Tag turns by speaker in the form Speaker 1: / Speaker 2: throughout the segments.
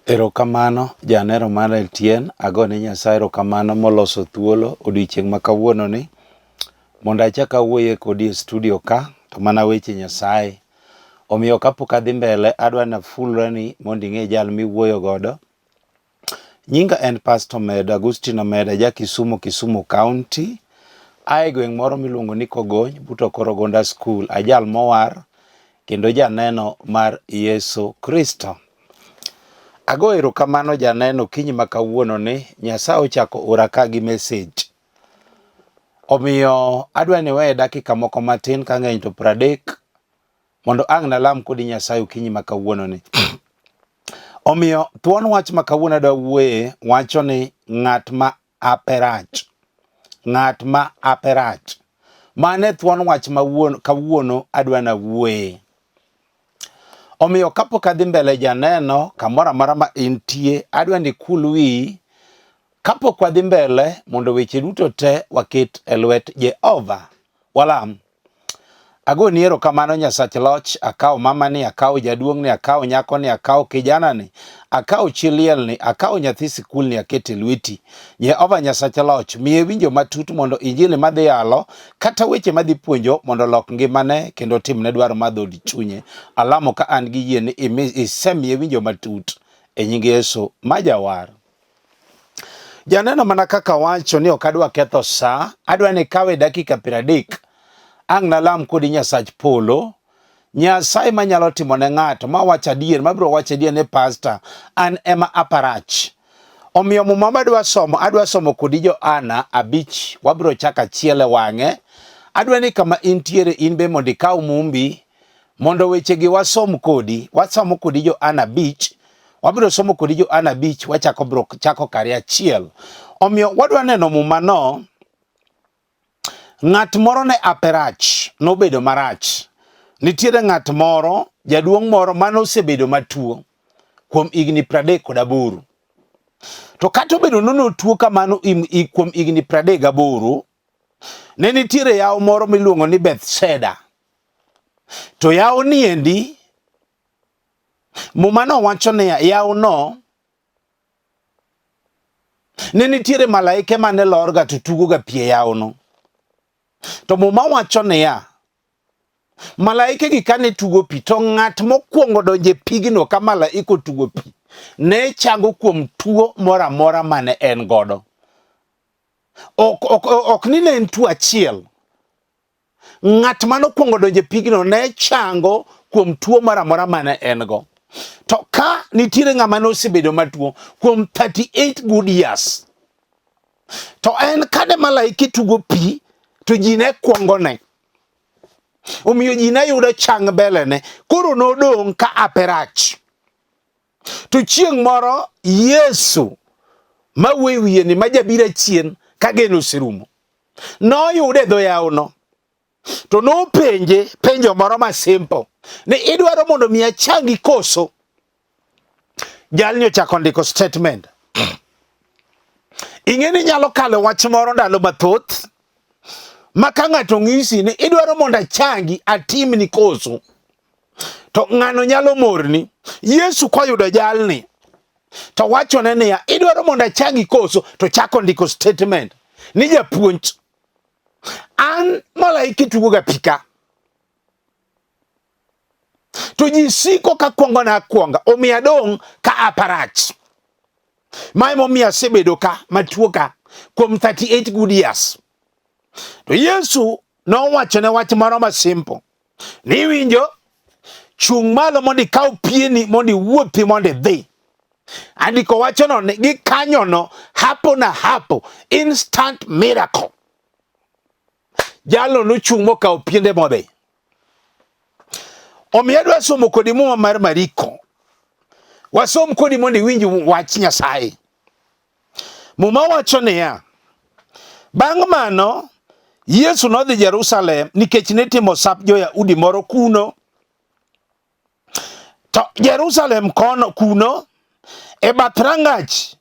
Speaker 1: Erokamano janeno mar LTN, agone Nyasaye erokamano moloso thuolo odiochieng' ma kawuononi mondo achak awuoye kodi e studio ka to mana weche Nyasaye. Omiyo kapok adhi mbele adwa ni afulrani mondo ing'e jal miwuoyo godo. Nyinga en Pastor Omeda, Agustino Omeda, ja Kisumu, Kisumu County. Ae gweng' moro miluongo ni Kogony but Okorogonda School. Ajal mowar kendo janeno mar Yesu Kristo. Ago erokamano janeno okinyi ma kawuono ni Nyasaye ochako ora ka gi message. Omiyo adwa ni iweye dakika moko matin ka ng'eny to pradek mondo ang' nalam kodi Nyasaye okinyi ma kawuono ni. Omiyo thuon wach ma kawuono adwa wuoye wacho ni ng'at ma ape rach. Ng'at ma ape rach. Mano e thuon wach ma wuon, kawuono adwa nawuoye. Omiyo kapok adhi mbele janeno kamoro amora ma intie adwa ni ikul wiyi kapok wadhi mbele mondo weche duto te waket e lwet Jehova. Walam. Agoni erokamano Nyasach loch, akawo mamani, akawo jaduong'ni, akawo nyakoni, akawo kijanani, akawo chi lielni, akawo nyathi sikulni aketo e lweti. Jehova Nyasach loch, miye winjo matut mondo injili madhi yalo kata weche madhi puonjo mondo olok ngimane kendo otimne dwaro mar dhood chunye. Alamo ka an gi yie ni isemiye winjo matut e nying Yesu ma jawar. Janeno mana kaka wacho ni ok adwa ketho sa, adwa ni kawe dakika 30 ang' nalam kodi Nyasach polo, Nyasaye manyalo timo ne ng'ato ma wacho adier, mabiro wacho adier ni pasta, an ema aparach. Omiyo muma madwa somo, adwa somo kodi Johana 5, wabiro chako achiel e wang'e. Adwa ni kama intiere in be mondo ikaw mumbi mondo wechegi wasom kodi. Wasomo kodi Johana 5, wabiro somo kodi Johana 5, wachako bro chako kare achiel. Omiyo wadwa neno muma no Ng'at moro ne ape rach, nobedo marach. Nitiere ng'at moro, jaduong' moro mane osebedo matuo kuom higni 38. To kata obedo ni notuo kamano kuom higni 38, ne nitiere yawo moro miluongo ni Bethsaida. To yawo niendi, Muma no wacho niya, yawo no Ne nitiere malaike mane lorga to tugoga pi e yawono. To Muma wacho niya, malaike gi kane tugo pi to ng'at mokwongo donjo e pigno ka malaika otugo pi ne chango kuom tuo moro amora mane en godo. Ok ni ne en tuo achiel, Ng'at mane okwongo donjo e pigno ne chango kuom tuo moro amora mane en go. To ka nitiere ng'ama ne osebedo matuo kuom 38 good years, to en kane malaike tugo pi to ji ne kwongone, omiyo ji ne yudo chang mbelene. Koro nodong' ka ape rach. To chieng' moro Yesu ma wuoyi wiye ni ma jabiro achien ka geno oserumo noyude e dho yawono to nopenje penjo moro ma simple ni idwaro mondo mi achangi koso? Jalni ochako ndiko statement. Ing'e ni nyalo kalo wach moro ndalo mathoth ma ka ng'ato ng'isi ni idwaro mondo achangi atimni koso, to ng'ano nyalo morni. Yesu koyudo jalni to wachone niya, idwaro mondo achangi koso? To chako ndiko statement ni japuonj, an malaike tugoga pi ka to ji siko ka kwongona akwonga, omiyo adong' ka aparach. Ma emomiyo asebedo ka matuo ka kuom 38 good years. To Yesu nowachone wach moro ma simple ni iwinjo, chung' malo mondo ikaw pieni mondo iwuothi mondo idhi. Andiko wachono ni gikanyono hapo na hapo, instant miracle. Jalo nochung' mokawo piende modhi. Omiyo adwa somo kodi muma mar Mariko. Wasom kodi mondo iwinj wach Nyasaye. Muma wacho niya, bang' mano Yesu nodhi Jerusalem nikech nitimo sap jo-Yahudi moro kuno. To Jerusalem kono kuno e bath rangach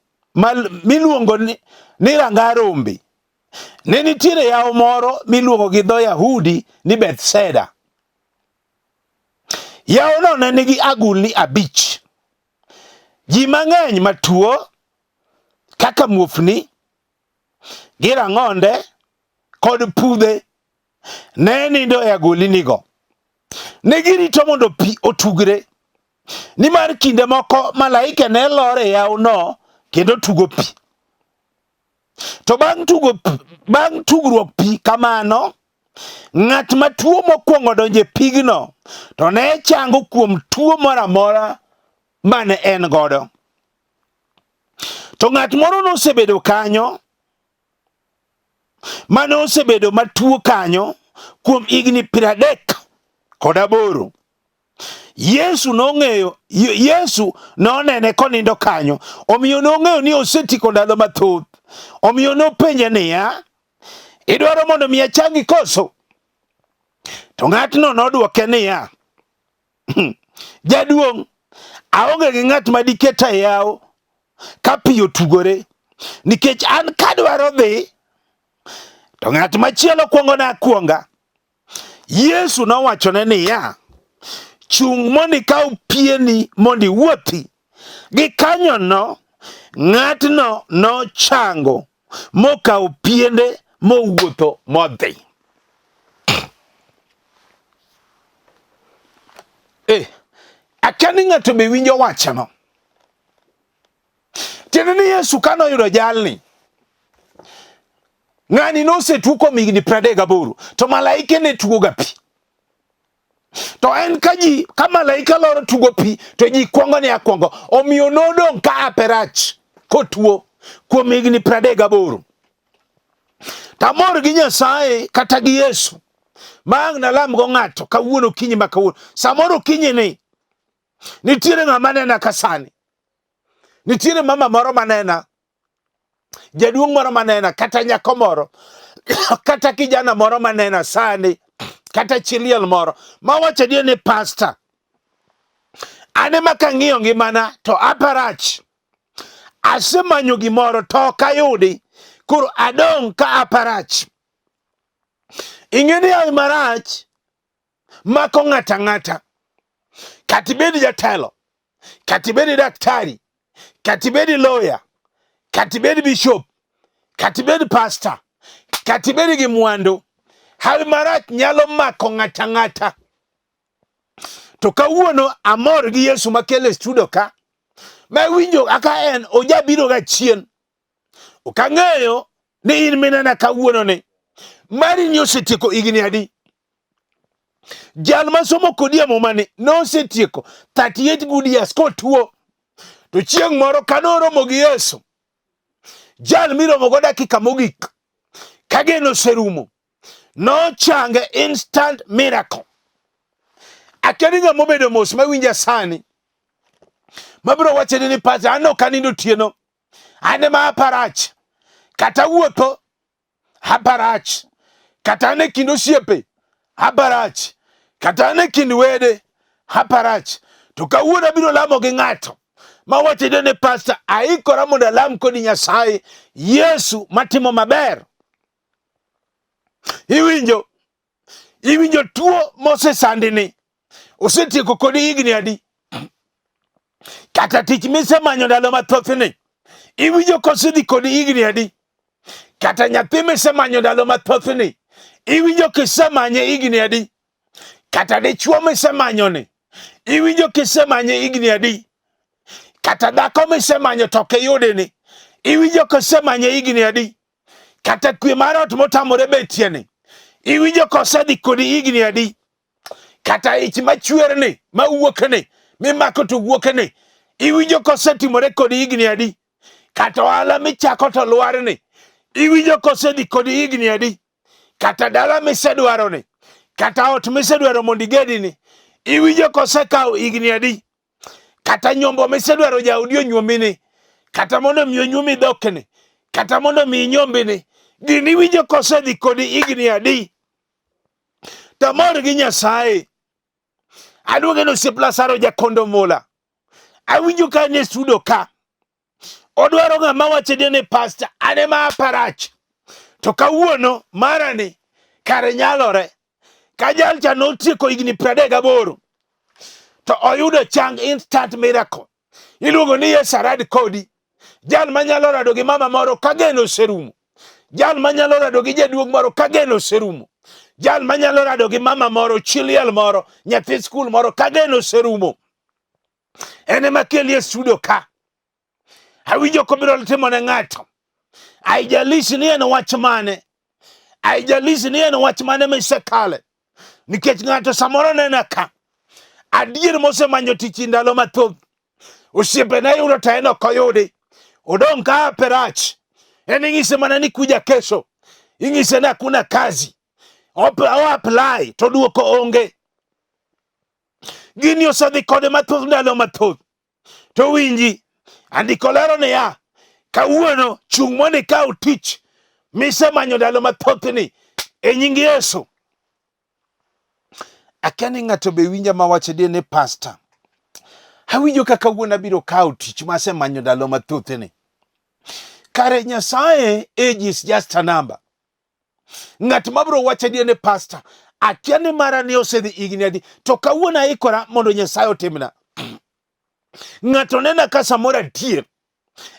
Speaker 1: miluongo ni ranga rombe ne nitiere yawo moro miluongo gi dho Yahudi ni Bethsaida. Yawono ne nigi agulni 5. Ji mang'eny matuo kaka muofni gi rang'onde kod pudhe ne nindo e agolinigo. Ne girito mondo pi otugre, nimar kinde moko malaike ne lor e yawono kendo tugo pi. To bang' tugruok pi kamano, ng'at matuo mokwongo donjo e pigno to ne chango kuom tuo moro amora mane en godo. To ng'at moro nosebedo kanyo mane osebedo matuo kanyo kuom higni 38. Yesu nong'eyo, Yesu nonene konindo kanyo, omiyo nong'eyo ni osetiko ndalo mathoth. Omiyo nopenje niya, idwaro mondo mi achangi koso? To ng'atno nodwoke niya, jaduong', aonge gi ng'at ma diketa e yawo ka pi otugore, nikech an kadwaro dhi to ng'at machielo kwongona akwonga. Yesu nowachone niya, chung' mondo ikaw pieni mondo iwuothi. Gikanyono ng'atno nochango mokawo piende mowuotho modhi. Eh, akia ni ng'ato be winjo wachno. Tiende ni Yesu ka noyudo jalni, ng'ani nosetuo kuom higni 38, to malaike ne tugoga pi. To en ka ji, ka malaika loro tugo pi, to ji kwongo ne akwongo. Omiyo nodong' ka aperach kotuo kuom higni 38. Tamor gi Nyasaye kata gi Yesu ma ang' nalam go ng'ato kawuono okinyi ma kawuono. Samoro okinyi ni nitiere ng'ama nena ka sani. Nitiere mama moro manena, jaduong' moro manena, kata nyako moro, kata kijana moro manena sani, kata chi liel moro mawacho adier ni pasta, an ema kang'iyo ngimana to aparach. Asemanyo gimoro to ok ayudi, koro adong' ka aparach. Ing'e ni hawi marach mako ng'ato ang'ata, kata ibed jatelo, kata ibed daktari, kata ibed lawyer, kata ibed bishop, kata ibed pastor, kata ibed gi mwandu, hawi marach nyalo mako ng'ato ang'ata. To kawuono amor gi Yesu makele studio ka, ma winjo kaka en ojabiro ga chien. Ok ang'eyo ni in minena kawuono ni mari ni osetieko higni adi? Jal ma somo kodi e muma ni nosetieko 38 good years kotuo. To chieng' moro kane oromo gi Yesu, jal miromogo dakika mogik, ka geno oserumo, nochange instant miracle. Akia ni ng'ama obedo mos mawinja sani, mabiro wachoni ni pacha an ok anind otieno, an ema aparach, kata wuotho aparach, kata an e kind osiepe aparach, kata an e kind wede aparach. To kawuono abiro lamo gi ng'ato mawacho ni pasta, aikora mondo alam kodi Nyasaye Yesu matimo maber. Iwinjo? Iwinjo tuo mosesandini osetieko kodi higni adi? Kata tich misemanyo ndalo mathothni iwinjo kosedhi kodi higni adi? Kata nyathi misemanyo ndalo mathothni iwinjo kisemanye higni adi? Kata dichwo misemanyoni iwinjo kisemanye higni adi? Kata dhako misemanyo to ok iyudini iwinjo kisemanye higni adi? Kata kwe mar ot motamore betie ni iwinjo kosedhi kodi higni adi? Kata ich machwerni mawuokni mimako to wuokni iwinjo kosetimore kodi higni adi? Kata ohala michako to lwarni iwinjo kosedhi kodi higni adi? Kata dala misedwaroni, kata ot misedwaro mondo igedini iwinjo kosekawo higni adi? Kata nyombo misedwaro jaodi onyuomini, kata mondo mi onyuomi dhokni, kata mondo mi inyombini, gini iwinjo kosedhi kodi higni adi? Tamor gi Nyasaye. Aduoge ni osiep Lazaro jakondo mula. Awinjo ka en e studio ka. Odwaro ng'ama wacho ni pastor, an ema aparach. To kawuono marani kare nyalore. Ka jalcha notieko higni 38 to oyudo chang instant miracle. Iluongo ni Yesu arad kodi. Jal manyalo rado gi mama moro ka geno oserumo. Jal manyalo rado gi jaduong' moro ka geno oserumo. Jal manyalo rado gi mama moro, chi liel moro, nyathi skul moro ka geno oserumo. En ema keli e studio ka. Awinjo kobiro timo ne ng'ato. Haijalishi ni en wach mane. Haijalishi ni en wach mane misekale. Nikech ng'ato samoro nena ka. Adier mosemanyo tich ndalo mathoth. Osiepene yudo to en ok oyudi. Odong' ka perach. En ing'ise mana ni kuja kesho. Ing'ise ni hakuna kazi. O apply to duoko onge. Gini osedhi kode mathoth ndalo mathoth. To winji, andiko lero niya, kawuono chung' mondo ikaw tich misemanyo ndalo mathothni e nying Yesu. Akia ni ng'ato be winja mawacho adier ni pasta. Awinjo ka kawuono abiro kawo tich masemanyo ndalo mathothni. Kare Nyasaye, age is just a number. Ng'at mabiro wacho adier ni pasta, akia ni mara ni osedhi higni adi, to kawuono aikora mondo Nyasaye otimna. Ng'ato nena ka samoro adier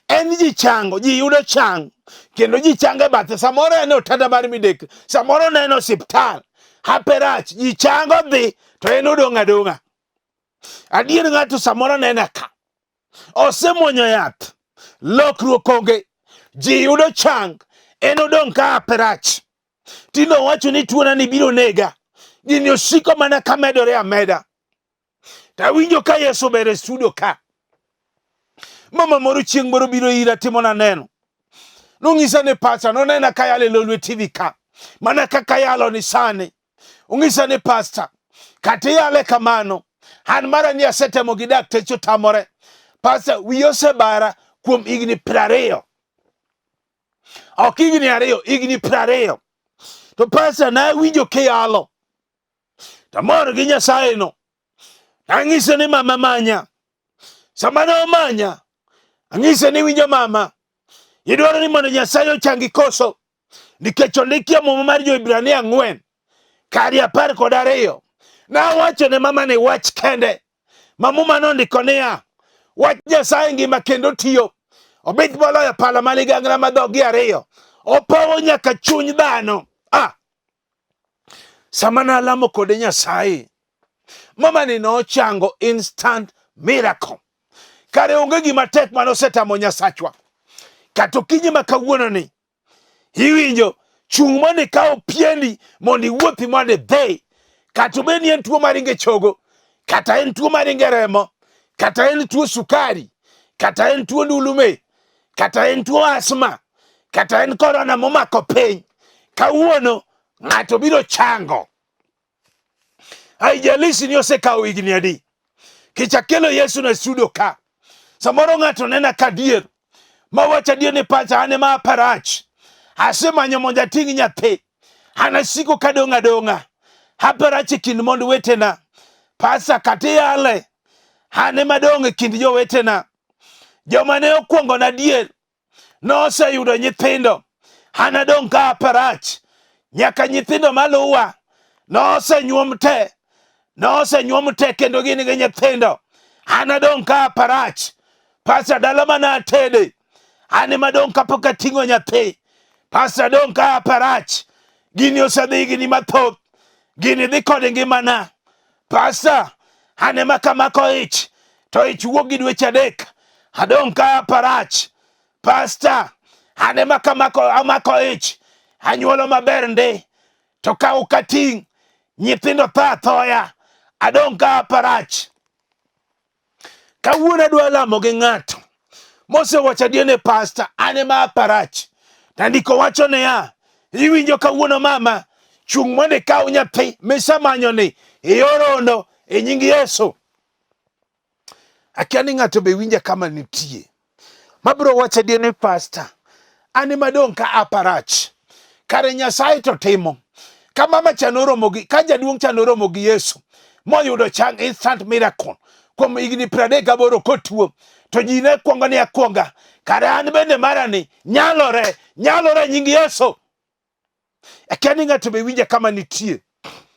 Speaker 1: en ji chango, ji yudo chang, kendo ji chango e bathe. Samoro en e otanda mar midekre, samoro neno osiptal, hape rach, ji chango dhi, to en odong' adong'a. Adier ng'ato samoro nena ka osemuonyo yath, lokruok onge, ji yudo chang, en odong' ka hape rach. Tinde owacho ni tuona ni biro nega, gini osiko mana ka medore ameda. Tawinjo ka Yesu ber e studio ka. Mama moro chieng' moro biro ira timona neno. Nong'isa ni pacha nonena ka yalo e Lolwe TV ka. Mana kaka yalo ni sani. Ong'isa ni pasta, kata iyale kamano, an mara ni asetemo gi dakteche otamore. Pasta, wiya osebara kuom higni 20. Ok higni 2, higni 20. To pasta, nawinjo kiyalo. Tamor gi Nyasaye no. Ang'ise ni mama manya. Sama ne omanya, ang'ise ni winjo mama, idwaro ni mondo Nyasaye ochangi koso? Nikech ondiki e Muma mar Jo-Hibrania 4 kari 12. Nawacho ne mama ni wach kende ma Muma nondiko niya, wach Nyasaye ngima kendo tiyo, obith moloyo pala ma ligangla ma dhogi ariyo, opowo nyaka chuny dhano. Ah, sama nalamo kode Nyasaye, mama ni nochango instant miracle. Kare onge gima tek mane osetamo Nyasachwa. Kata okinyi ma kawuono ni, iwinjo, chung' mondo ikaw piendi mondo iwuothi mondo idhi. Kata obed ni en tuo mar ringo e chogo, kata en tuo mar ringo e remo, kata en tuo sukari, kata en tuo ndulume, kata en tuo asma, kata en korona momako piny, kawuono ng'ato biro chango. Haijalishi ni osekawo higni adi. Kichakelo Yesu na studio ka. Samoro ng'ato nena ka dier. Ma wacho adier ni pacha an ema aparach. Asemanyo mondo ating' nyathi. An asiko kadong' adong'a. Aparach e kind mond wetena. Pasa kata iyale. An ema adong' e kind jowetena. Joma ne okwongona dier noseyudo nyithindo. An adong' ka aparach. Nyaka nyithindo maluwa nosenyuom te. Nosenyuom te kendo gin gi nyithindo. An adong' ka aparach. Pasa dala mana atede. An ema adong' kapok ating'o nyathi. Pasa adong' ka aparach. Gini osedhi higni mathoth. Gini dhi kod ngimana. Pasa, an ema kamako ich, to ich wuok gi dweche 3. Adong' ka aparach. Pasta, an ema kamako amako ich, anyuolo maber ndi, to ka ok ating', nyithindo tho athoya. Adong' ka aparach. Kawuono adwa lamo gi ng'ato mosewacho adier ni pasta, an ema aparach. To ndiko wacho niya, iwinjo kawuono mama, chung' mondo ikaw nyathi misemanyo ni iorono e nying Yesu. Akia ni ng'ato be winja kama nitie. Mabiro wacho adier ni pasta, an ema adong' ka aparach. Kare Nyasaye to timo. Ka mama cha noromo gi, ka jaduong' cha noromo gi Yesu, moyudo chang instant miracle kuom higni 38 kotuo, to ji ne kwongo ni akwonga, kare an bende marani nyalore, nyalore nying Yesu. Akia ni ng'ato be winja kama nitie.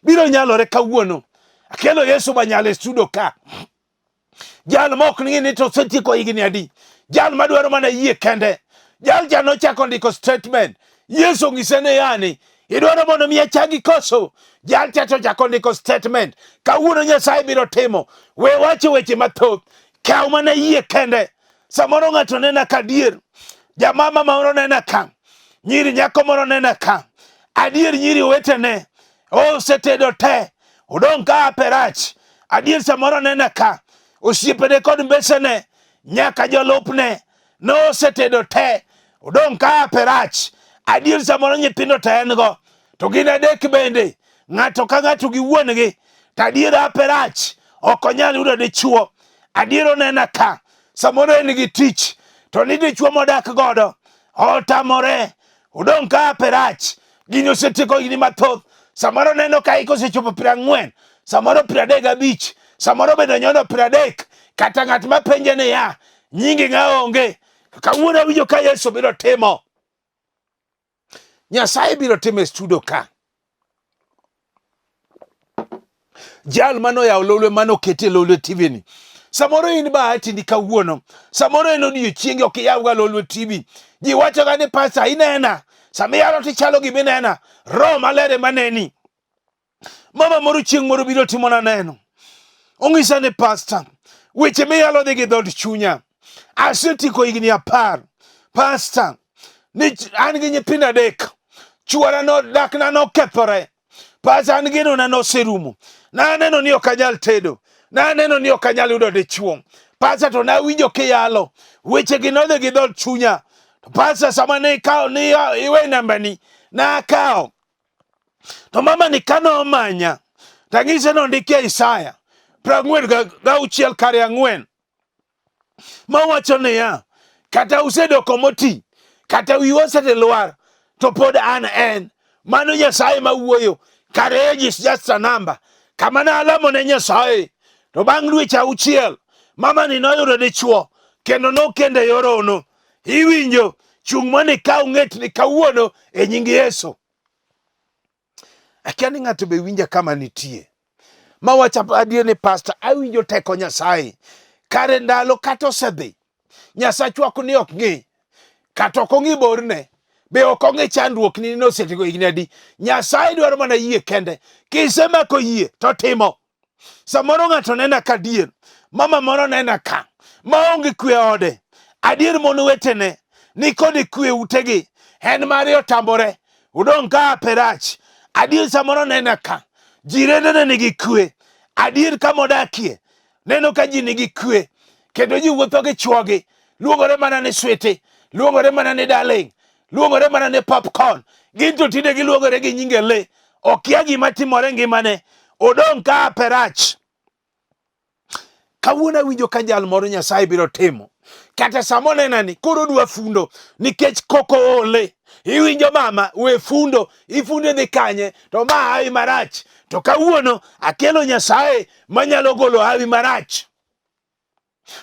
Speaker 1: Biro nyalore kawuono. Akelo Yesu manyalo e studio ka. Jal ma ok ng'i ni to osetieko higni adi. Jal madwaro mana yie kende. Jal cha nochako ndiko statement. Yesu onyise ni yani, idwaro mondo mi achagi koso? Jal cha to ochako ndiko statement. Kawuono Nyasaye biro timo. We wacho weche mathoth. Kaw mana yie kende. Samoro ng'ato nena ka adier. Jamama moro nena ka. Nyiri nyako moro nena ka. Adier nyiri wetene. Osetedo te. Odong' ka ape rach. Adier samoro nena ka. Osiepene kod mbesene nyaka jolupne nosetedo te. Odong' ka ape rach. Adier samoro nyithindo te en go. To gin adek bende. Ng'ato ka ng'ato gi wuon-gi. To adier ape rach. Ok onyal yudo dichuo. Adier onena ka. Samoro en gi tich. To ni dichuo modak godo. Otamore. Odong' ka ape rach. Gini osetieko higni mathoth. Samoro neno ka hike osechopo 40, samoro 35, samoro bende onyono 30. Kata ng'at ma penje niya, nyingi ng'a onge. Kawuono awinjo ka Yesu biro timo. Nyasaye biro timo e studio ka. Jal mane oyawo Lolwe mane oketi e Lolwe TV ni. Samoro in bahati ni kawuono. Samoro en odiechienge ok iyawga Lolwe TV. Ji wachoga ni pasta inena. Sama iyalo tichalo gima inena. Roho Maler ema neni. Mama moro chieng' moro biro timona neno. Onyisa ni pasta, weche miyalo dhi gi dhood chunya. Asetieko higni 10. Pasta, ni an gi nyithindo 3. Chuora no dakna nokethore. Pasta an genona noserumo. Naneno ni ok anyal tedo. Naneno ni ok anyal yudo dichuo. Pasta to nawinjo kiyalo. Wechegi nodhi gi dhood chunya. To pasta sama ne ikawo ni iwe nambani, nakawo. To mama ni kane omanya, to anyise ni ondikie Isaya 46 kare 4 mawacho niya, kata usedoko moti, kata wiu osedhi lwar, to pod an en. Mano Nyasaye mawuoyo. Kare age is just a number. Kama ne alamo ne Nyasaye, to bang' dweche 6, mama ni noyudo dichuo kendo nokende yor ono. Iwinjo, chung' mondo ikaw ng'etni kawuono e nying Yesu. Akia ni ng'ato be winja kama nitie. Mawacho adier ni pastor, awinjo teko Nyasaye. Kare ndalo kata osedhi, Nyasachwa ok ni ok ng'i, kata ok ong'i borne, be ok ong'i chandruok ni nosetieko higni adi. Nyasaye dwaro mana yie kende. Kisemako yie to timo. Samoro ng'ato nena ka adier, mama moro nena ka maonge kwe ode. Adier mon wetene ni kod kwe utegi, en mare otambore, odong' ka ape rach. Adier samoro nena ka jirendene nigi kwe, adier kama odakie neno ka ji nigi kwe, kendo ji wuotho gi chuogi, luongore mana ni switi, luongore mana ni darling, luongore mana ni popcorn. Gin to tinde giluongore gi nyinge le. Okia gima timore ngimane, odong' ka ape rach. Kawuono awinjo ka jal moro Nyasaye biro timo. Kata sama onena ni koro odwa fundo nikech koko ole. Iwinjo mama, we fundo, ifundo idhi kanye, to ma hawi marach. To kawuono akelo Nyasaye manyalo golo hawi marach.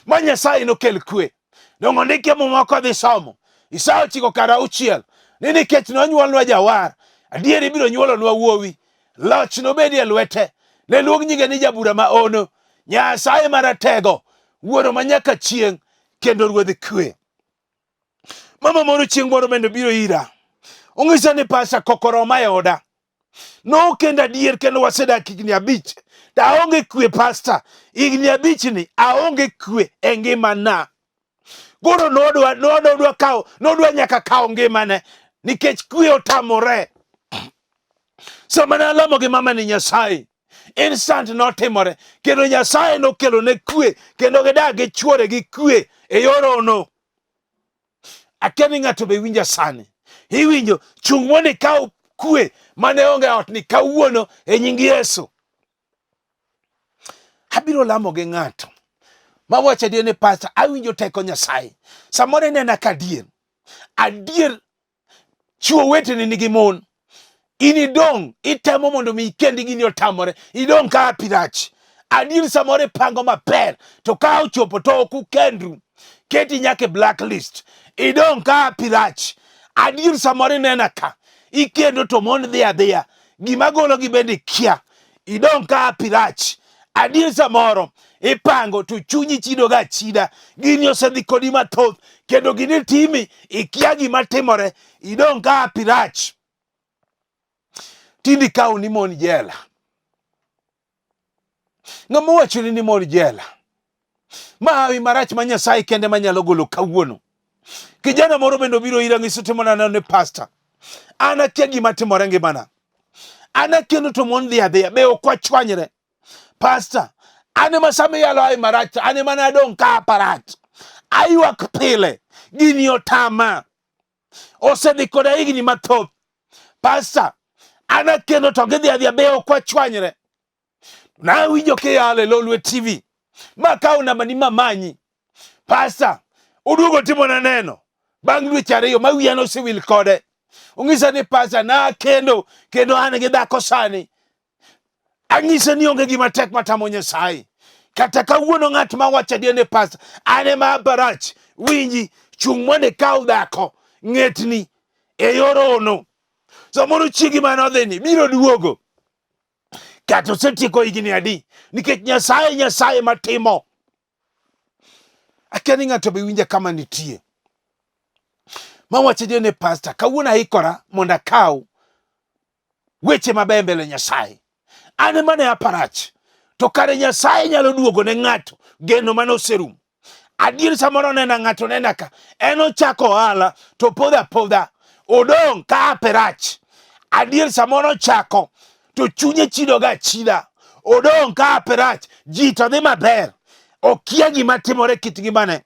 Speaker 1: Ma Nyasaye nokel kwe. Dongo ndike Muma kodhi somo. Isaya 9 kar 6 ni nikech nonyuolnwa jawar, adier ibiro nyuolonwa wuowi, loch nobedi e lwete, ne luong nyinge ni jabura ma ono, Nyasaye maratego, wuoro ma nyaka chieng', kendo ruodh kwe. Mama moro chieng' moro bende biro ira, onyisa ni pasa koko roma e oda. Nokenda adier kendo wasedak higni 5 to aonge kwe pasta. Higni 5 ni aonge kwe e ngimana. Koro nodwa nodwa kawo nodwa nyaka kawo ngimane nikech kwe otamore. Sama ne alamo gi mama ni Nyasaye, instant notimore kendo Nyasaye nokelo ne kwe kendo gidak gi chuore gi kwe e yor ono. Akia ni ng'ato be winja sani. Iwinjo, chung' mondo ikaw kwe mane onge e ot ni kawuono e nying Yesu. Abiro lamo gi ng'ato mawacho adier ni pastor, awinjo teko Nyasaye. Samoro inena ka adier. Adier chwo weteni nigi mon. In idong' itemo mondo mi ikendi gini otamore. Idong' ka hapi rach. Adier samoro ipango maber to ka ochopo to ok ukendru. Keti nyaka e blacklist. Idong' ka hapi rach. Adier samoro inena ka ikendo to mon dhi adhiya. Gima gologi bende ikia. Idong' ka hapi rach. Adier samoro ipango to chunyi chidoga achida, gini osedhi kodi mathoth kendo gini timi ikia gima timore, idong' ka hapi rach. Tindi kaw ni mon jela. Ng'ama owachoni ni mon jela? Ma hawi marach ma Nyasaye kende manyalo golo kawuono. Kijana moro bende obiro ira ng'iso timona neno ni pastor. An akia gima timore ngimana. An akendo to mon dhi adhiya, be ok wachwanyre. Pastor, an ema sama iyalo hawi marach, an ema nadong' ka aparach. Aywak pile, gini otama. Osedhi koda higni mathoth. Pastor, an akendo to gidhi adhiya, be ok wachwanyre. Nawinjo kiyalo e Lolwe TV makawo nambani mamanyi. Pasta, uduogo timona neno bang' dweche ariyo ma wiya nosewil kode. Ong'isa ni pasta nakendo kendo an gi dhako sani. Anyise ni onge gima tek matamo Nyasaye. Kata kawuono ng'at ma wacho adier ni pasta, an ema abarach. Winji, chung' mondo ikaw dhako, ng'etni e yor hono. Samoro chiegi mane odhini biro duogo. Kata osetieko higni adi, nikech Nyasaye Nyasaye matimo. Akia ni ng'ato be winja kama nitie. Mawacho adier ni pasta, kawuono aikora mondo akaw weche mabeyo mbele Nyasaye. An ema ne aparach, to kare Nyasaye nyalo duogo ne ng'ato geno mane oserumo. Adier samoro nena ng'ato nena ka en ochako ohala to podho apodha, odong' ka ape rach. Adier samoro ochako to chunye chidoga achida, odong' ka ape rach, ji to dhi maber, okia gima timore kit ngimane.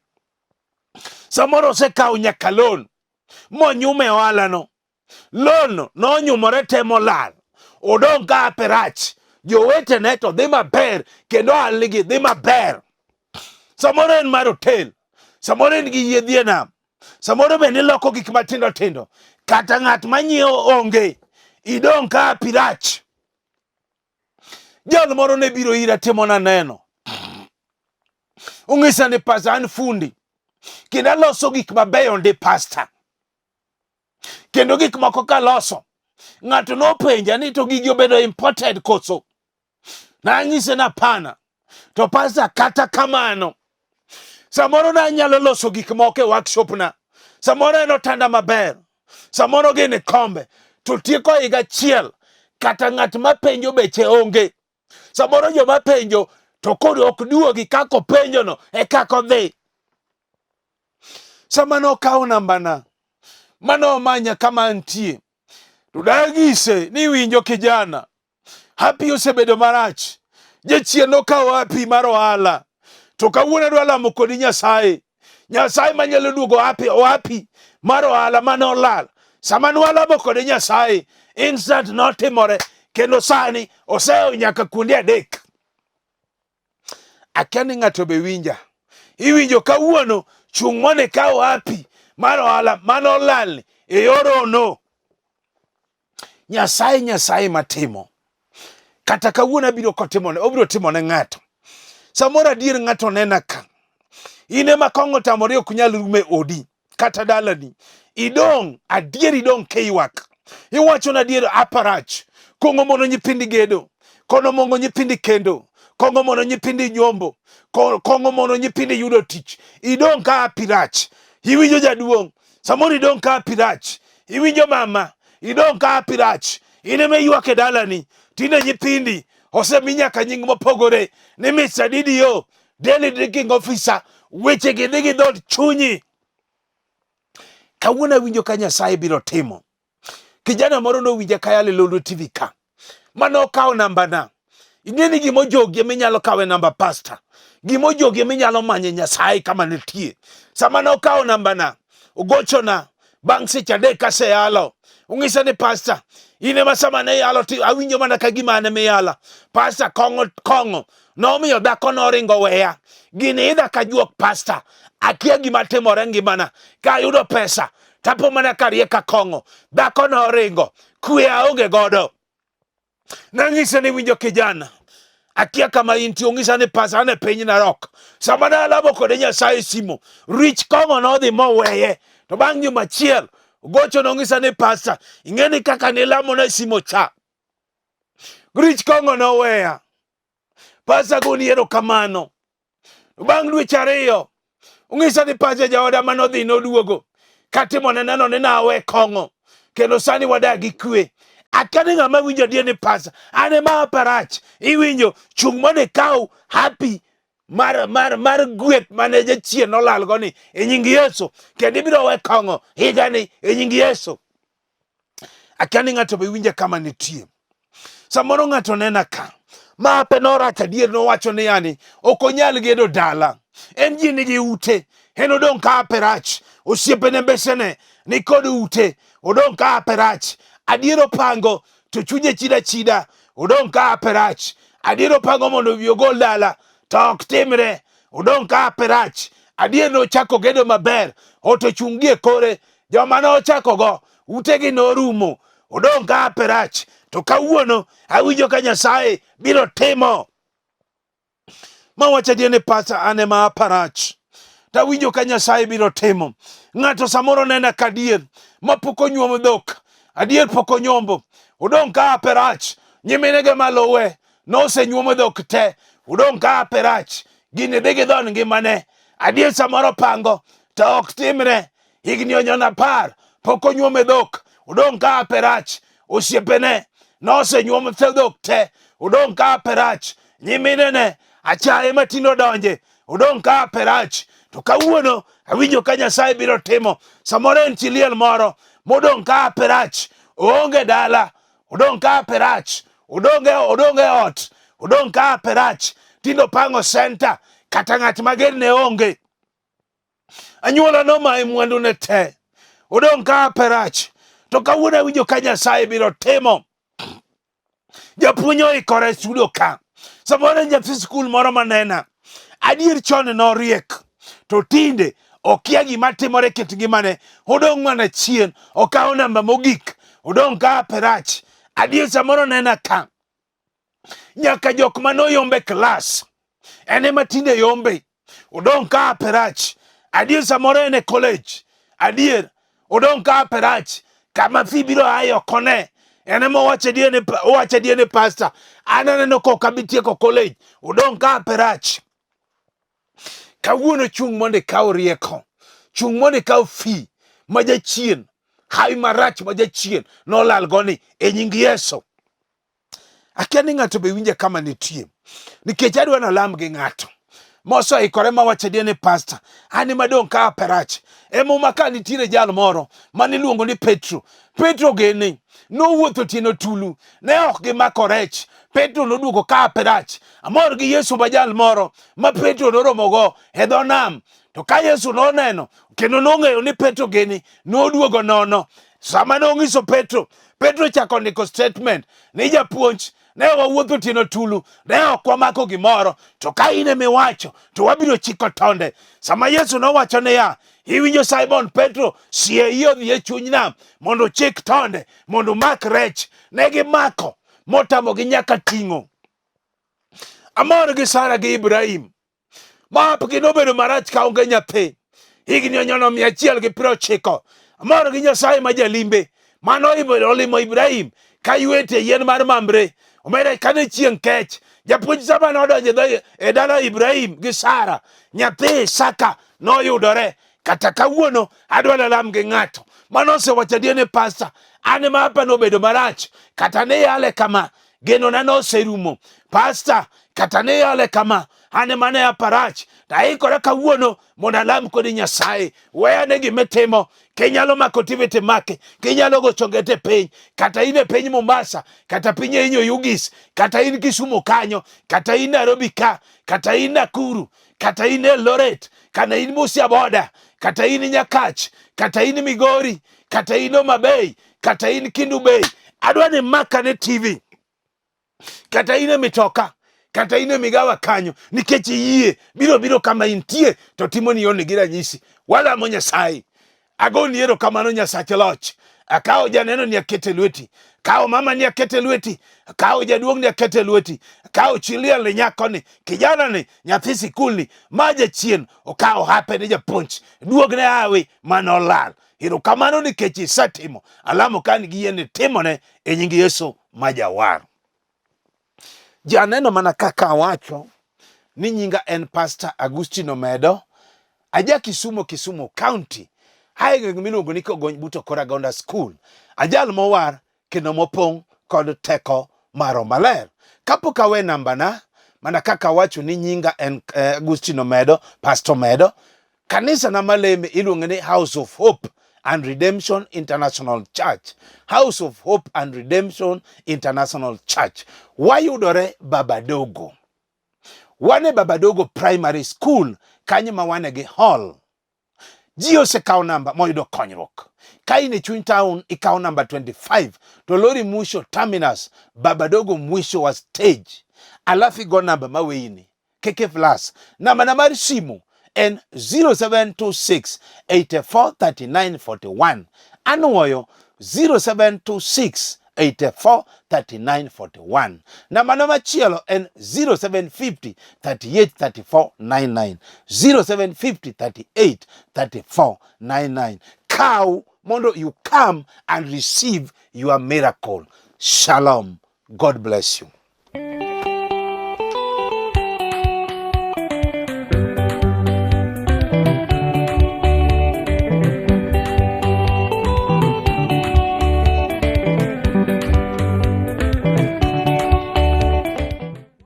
Speaker 1: Samoro osekawo nyaka loan monyume ohalano, Loan nonyumore te molal, odong' ka ape rach. Jowetene to dhi maber kendo ohalnigi dhi maber. Samoro en mar hotel, samoro en gi yiedhi e nam, samoro bende iloko gik matindo tindo, kata ng'at manyiewo onge, idong' ka api rach. Jal moro ne biro ira timona neno, ong'isa ni pasta an fundi kendo aloso gik mabeyo ndi pasta. Kendo gik moko kaloso, ng'ato nopenja ni to gigi obedo imported koso? Nanyise ni hapana. To pasta, kata kamano, samoro nanyalo loso gik moko e workshop na, samoro en otanda maber, samoro gin kombe, to tieko higa achiel, kata ng'at mapenjo beche onge. Samoro joma penjo to koro ok duogi kaka openjono e kaka odhi. Sama nokawo nambana mane omanya kama antie, to danyise ni winjo kijana, hapi osebedo marach, jachien nokawo hapi mar ohala, to kawuono adwa lamo kodi Nyasaye, Nyasaye manyalo duogo hapi hapi mar ohala mane olal. Sama nwalamo kode Nyasaye, instant notimore, kendo sani oseyo nyaka kuonde adek. Akia ni ng'ato be winja. Iwinjo kawuono chung' mondo ikaw hapi mar ohala mane olalni e yor hono. Nyasaye Nyasaye matimo. Kata kawuono abiro kotimone, obiro timone ng'ato. Samoro adier ng'ato nena ka. In ema kong'o otamore ok nyal rumo e odi kata dalani. Idong' adier idong' kiywak. Iwacho na adier aparach. Kong'o mono nyithindi gedo. Kong'o mono nyithindi kendo. Kong'o mono nyithindi nyombo. Kong'o mono nyithindi yudo tich. Idong' ka apirach. Iwinjo jaduong'. Samoro idong' ka apirach. Iwinjo mama. Idong' ka apirach. In ema iywak e dalani. Tinde nyithindi osemi nyaka nying mopogore ni Mr. DDO, Daily Drinking Officer. Weche gi dhi gi dhood chunyi. Kawuono awinjo ka Nyasaye biro timo. Kijana moro nowinja ka yalo e Lolwe TV ka. Mane okawo nambana. Ing'e ni gima ojogi ema inyalo kawe namba pasta. Gima ojogi ema inyalo manye Nyasaye kama nitie. Sama nokawo nambana, ogochona bang' seche adek kaseyalo. Ong'isa ni pasta, in ema sama ne iyalo to awinjo mana ka gima an ema iyala. Pasta kong'o kong'o nomiyo dhako noringo weya. Gini idha ka juok pasta. Akia gima timore ngimana. Ka ayudo pesa, tapo mana karie ka kong'o. Dhako noringo. Kwe aonge godo. Nang'ise ni winjo kijana, akia kama intie. Ong'isa ni pasa an e piny Narok. Sama ne alamo kode Nyasaye e simo, rich kong'o nodhi moweye. To bang' juma achiel, ogocho nong'isa ni pasa, ing'e ni kaka nilamona e simo cha, rich kong'o noweya. Pasa goni erokamano. Bang' dweche ariyo, ong'isa ni pacha jaoda manodhi noduogo katimo ne neno ni nawe kong'o kendo sani wadak gi kwe. Akia ni ng'ama winjo adier ni pasa an ema aparach. Iwinjo chung' mondo ikaw happy mar mar mar gweth mane jachien nolalgo ni e nying Yesu kendo ibiro we kong'o higani e nying Yesu. Akia ni ng'ato be winja kama nitie. Samoro ng'ato nena ka mape norach adier nowacho ni yani ok onyal gedo dala en ji nigi ute en odong' ka ape rach osiepene mbesene ni kod ute odong' ka ape rach adier opango to chunye chida chida odong' ka ape rach adier opango mondo obi ogol dala to ok timre odong' ka ape rach adier nochako gedo maber ot ochung' gi e kore joma nochakogo utegi norumo odong' ka ape rach to kawuono awinjo ka Nyasaye biro timo ma wacho adier ni pasa an ema aparach tawinjo ka Nyasaye biro timo ng'ato samoro nena ka adier ma pok onyuomo dhok adier pok onyombo odong' ka ape rach nyiminege maluwe nosenyuomo dhok te odong' ka ape rach gini dhi gi dhon ngimane adier samoro pango to ok timre higni onyono apar pok onyuome dhok odong' ka ape rach osiepene nosenyuom dhok te odong' ka ape rach nyiminene achaye matindo donje odong' ka ape rach to kawuono awinjo ka Nyasaye biro timo samoro en chi liel moro modong' ka ape rach oonge dala odong' ka ape rach odong' e odong' e ot odong' ka ape rach tindo pango senta kata ng'at mager ne onge anyuola nomaye mwandune te odong' ka ape rach to kawuono awinjo ka Nyasaye biro timo japuonj oikore e studio ka samoro en nyathi skul moro manena adier chon noriek to tinde okia gima timore kit ngimane odong' mana chien okawo namba mogik odong' ka ape rach adier samoro nena ka nyaka jok mane oyombe klas en ema tinde yombe odong' ka ape rach adier samoro en e college adier odong' ka ape rach kama fi biro aye ok one en ema owacho adier ni owacho adier ni pastor an aneno ka ok abi tieko college odong' ka ape rach kawuono chung' mondo ikaw rieko chung' mondo ikaw fi ma jachien hawi marach ma jachien nolalgo ni e nying Yesu Akia ni ng'ato be winja kama nitie. Nikech adwa nalam gi ng'ato. Moseikore mawacho adier ni pasta, an ema dong' ka aperach. E muma ka nitiere jal moro mane iluongo ni Petro. Petro gini nowuotho otieno tulu, ne ok gimako rech. Petro noduogo ka aperach. Amor gi Yesu ma jal moro ma Petro noromogo e dho nam. To ka Yesu noneno kendo nong'eyo ni Petro gini noduogo nono. Sama nong'iso Petro, Petro chako ndiko statement ni japuonj ne wawuotho otieno tulu ne ok wamako gimoro to ka in emiwacho to wabiro chiko tonde. Sama Yesu nowacho niya, iwinjo Simon Petro, sie iyi odhi e chuny nam mondo ochik tonde mondo omak rech. Ne gimako motamogi nyaka ting'o. Amor gi Sara gi Ibrahim Mapgi nobedo marach ka onge nyathi. Higni onyono 190. Amor gi Nyasaye ma jalimbe. Mano olimo Ibrahim ka ywete yien mar Mamre. Omere kane chieng' kech. Japuonj sama nodonjo e dala Ibrahim gi Sara, nyathi Isaka noyudore. Kata kawuono adwa nalam gi ng'ato mano osewacho adier ni pasta an ema apa nobedo marach kata ne yale kama genona noserumo pasta kata ne yale kama an ema ne aparach to aikora kawuono mondo alam kodi Nyasaye weyane gimitimo kinyalo mako TV timake kinyalo gocho ngete piny kata in e piny Mombasa kata piny e inyo Yugis kata in Kisumu kanyo kata in Nairobi ka kata in Nakuru kata in Eldoret kata in Busia boda kata in Nyakach kata in Migori kata in Homa Bay kata in Kindu Bay adwa ni makane TV kata in e mitoka kata in e migawa kanyo nikech iyie biro biro kama intie to timoni yoni gi ranyisi walamo Nyasaye Agoni erokamano Nyasach loch. Akawo janeno ni akete lweti. Kawo mama ni akete lweti. Akawo jaduong' ni akete lweti. Akawo chi liel ni nyako ni, kijana ni, nyathi sikul ni, ma jachien okawo hape ni japuonj. Duogne hawi mane olal. Erokamano nikech isetimo. Alamo ka an gi yie ni timone e nying Yesu ma jawar. Janeno mana kaka awacho ni nyinga en Pastor Agustino Omedo, aja Kisumo, Kisumo County, ae gweng' miluongo ni Kogony but Okoragonda School. Ajal mowar kendo mopong' kod teko mar Roho Maler. Kapok awe nambana, mana kaka awacho ni nyinga en eh, Agustino Omedo, Pastor Omedo, kanisa na maleme iluongo ni House of Hope and Redemption International Church. House of Hope and Redemption International Church. Wayudore Babadogo. Wan e Babadogo Primary School, kanyo ma wane gi hall. Ji osekawo namba moyudo konyruok. Ka in e chuny town ikawo namba 25 to lori mwisho terminus Babadogo mwisho wa stage. Alafu igo namba maweyini KK Plus. Namba na mar simu en 0726 84 39 41. Anuoyo 0726 84 39 41. Namba na machielo en 0750 38 34 99. 0750 38 34 99. Kaw mondo you come and receive your miracle. Shalom. God bless you.